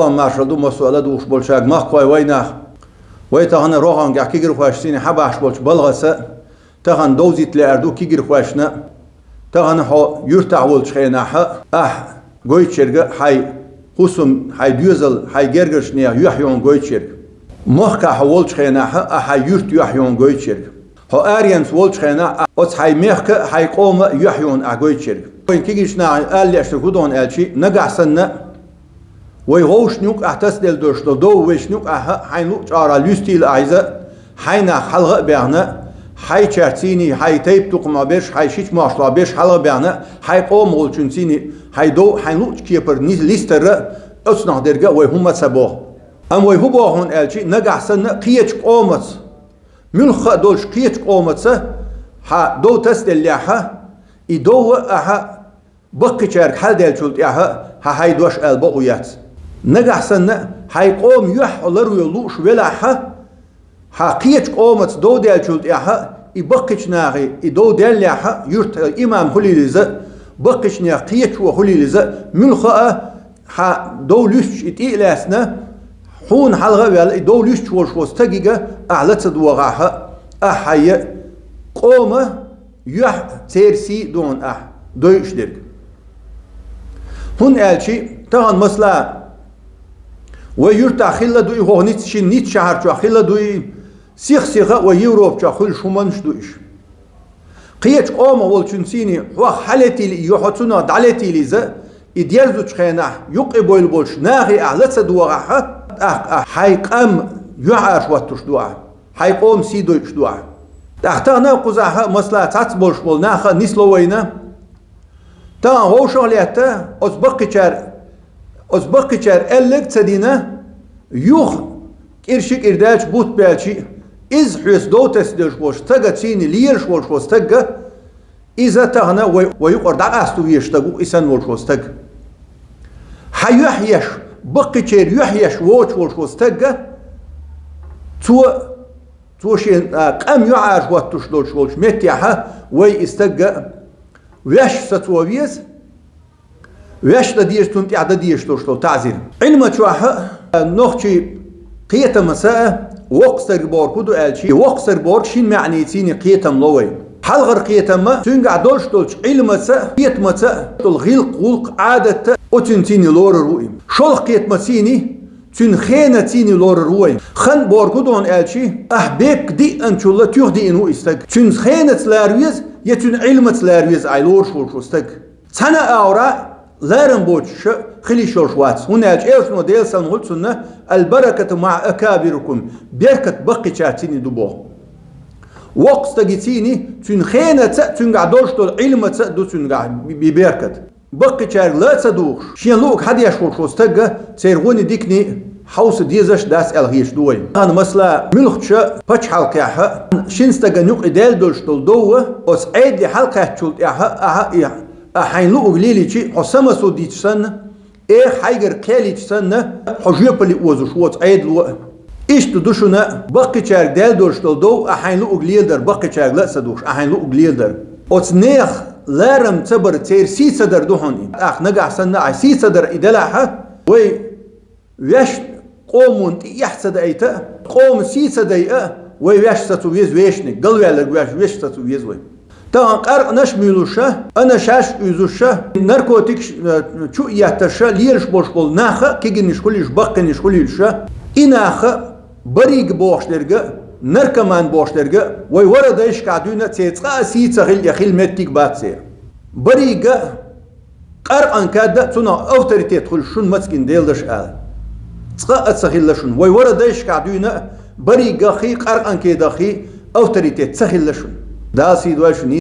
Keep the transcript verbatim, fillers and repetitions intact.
Маршал ду массо а ладувгӀаш болчаьрга, махкахой вайнах. Вай тахана рогӀангахь кегирхошцений хьабахьаш болчу балхаца, тахана довзийта лаьар ду кегирхошна. Тахана хьо юьртахь волчу хенахь ахь гойтуш ерг хьайн хӀусам, хьайн доьзал, хьайн гергарчу нехан юьхь ю хьуна гойтуш ерг. Махкахь хьо волчу хенахь ахь хьайн юьртан юьхь ю хьуна гойтуш ерг. Хьо аренца волчу хенахь оцу хьайн мехкан а, хьайн къоман а юьхь ю хьуна ахь гойтуш ерг. Вайн кегийчу наха ала лаьаш дерг хӀун ду аьлча, нагахь санна вай вовшашна юкъахь тасаделла долуш долу дов вешна юкъахь хьайна луъучу агӀор луьстийла ахь иза, хьайнах хьалха а баьхна, хьайчаьрцений, хьайн тайп-тукхамах берш, хьайн шича мохьшлах берш хьалха а баьхна, хьайн къоман волчуьнцений, хьайн дов, хьайна луъучу кепара ни-, листара, оцунах дерг а вай хӀумма а ца боху. Амма вай хӀун боху хьуна аьлча, нагахь санна кхечу къомаца, муьлхха а долуш кхечу къомаца хьан дов тасаделлехь, и дов а ахьа баккхийчаьрга хьалдаьллачул тӀаьхьа хьан хьайн дош ала бакъо яц. Нагахь санна хьайн къоман юьхь хьо ларве лууш велахь, хьан кхечу къомаца дов даьллачул тӀаьхьа и баккхийчу нахе и дов даьллехь, юьртан имам хуьлийла иза, баккхийчу нехан кхеташо хуьлийла иза, муьлхха а хьан дов луьстуш и тӀе а лаьцна, хьуна хьалха а ваьлла, и дов луьстуш волуш волу стагига ахь ла ца догӀахь, ахь хьайн къоман юьхь, церан сий а ду хьуна ахь дойуш дерг. ХӀунда аьлча тахана, масала, вай юьртахь хилла а ду и, хӀокху ницкъ шина ницкъ шахьар чохь хилла а ду и, сих-сиха а вай Европа чохь хуьлуш хӀуманаш а ду уьш. Кхечу къомах волчуьнцений хьох хьалетийла и, хьо цунах дӀалетийла иза, и дерзучу хенахь юккъе бовла болчу нахе ахь ла ца догӀахь, тӀаккха ахь хьайн къам юьхьӀаьржа хӀоттуш ду ахь, хьайн къоман сий дойуш ду ахь. ТӀаккха тахана а кхузахь а, масала, цхьацца болуш болу нах а нисло вайна. Тахана вовшах а летта, оцу баккхийчара, оцу баккхийчара аьлларг а ца дина, юха кӀира ши кӀира даьлча, бутт баьлча, иза хьоьца дов тасаделлаш волчу стагацений лелаш волуш волу стаг а, иза тахана вай, вай юкъара дӀакъасто везаш стаг ву и санна волуш волу стаг. Хьан юьхь еш, баккхийчеран юьхь еш воцуш волуш волу стаг а, цо, цо шен, а, къам юьхьӀаьржа хӀоттуш долуш волчу меттехь а вай и стаг а ваьшна сацо веза, ваьшна дан деза, цунна тӀехь дан дезаш долуш долу таӀзир. Ӏилма чохь а, нохчийн кхетамца а воккха стаг бохург хӀун ду аьлча, и воккха стаг бохург шина маьӀнецений кхетам ло вай. Хьалхара кхетам а цуьнгахь долуш долчу Ӏилмаца а, кхетамца а долу гӀиллакх, гӀуллакх, Ӏадат а оцуьнцений лорур ву и. ШолгӀа кхетамцений, цуьнан хенацений лорур ву вай. Хан бохург хӀун ду аьлча, ахь бехк диъначул а туьха диъна ву и стаг. Цуьнан хенаца лара веза я цуьнан Ӏилмаца лара веза ахь лоруш волуш волу стаг. Цхьана а агӀора ларам боцуш хила йиш йолуш вац, хӀунда аьлча Элчано, Делан салам хуьлда цунна: «Аль-баракату маӀа акабирикум», беркат баккхийчаьрцений ду боху. Воккхачу стагацений, цуьнан хенаца а, цуьнгахь долуш долу Ӏилмаца а ду цуьнгахь би-, би-, беркат. Баккхийчаьрга ла а ца дугӀуш, шен луъург хьадеш волуш волу стаг а церан гӀоьнийн диканийн хьовса дезаш а дац аьлла хеташ ду вай. Тахана, масала, муьлххачу пачхьалкхехь а шина стагана юкъа даьлла долуш долу дов а, оцу Ӏедале хьалакхаьчначул тӀаьхьа а, ахьа а, ахьа хьайн луъург лелийча, хьо самасуддийча санна, эха хьайгара кхелийча санна, хьо жоьпалле озуш ву оцу Ӏедало а. Иштта ду шуна баккхийчаьрга даьлла долуш долу дов, ахьа хьайн луъург леладар, баккхийчаьрга ла а ца дугӀуш, ахьа хьайн луъург леладар. Оцу нехан ларам ца бар, церан сий ца дар ду хьуна и. ТӀаккха нагахь санна ахьа сий ца дар и делахь а, вай ваьшна къомана тӀе эхь ца дайта а, къоман сий ца дайа а, вай ваьшна сацо веза вешниг, галваьлларг ваьш-, вешна сацо веза вай. Тахана къаркъанаш а муьйлуш а, анашаш а уьзуш а, наркотикаш, э, чу а етташ а лелаш болуш болу нах а, кегийнаш хуьлийла, баккхийнаш хуьлийла а, и нах а, барига бохуш дерг а, наркоман бохуш дерг а, вай вара дайшкахь дуьйна а церан цкъа а сий ца хилла, я хилла меттиг а бац церан. Барига а, къаркъанан кад а, цунах авторитет хуьлуш шуна мацкъина Делан даш ала. Цкъа а ца хилла шуна. Вай вара дайшкахь дуьйна а баригаххий, къаркъанан кедаххий авторитет ца хилла шуна. Дала сий дойла шуна.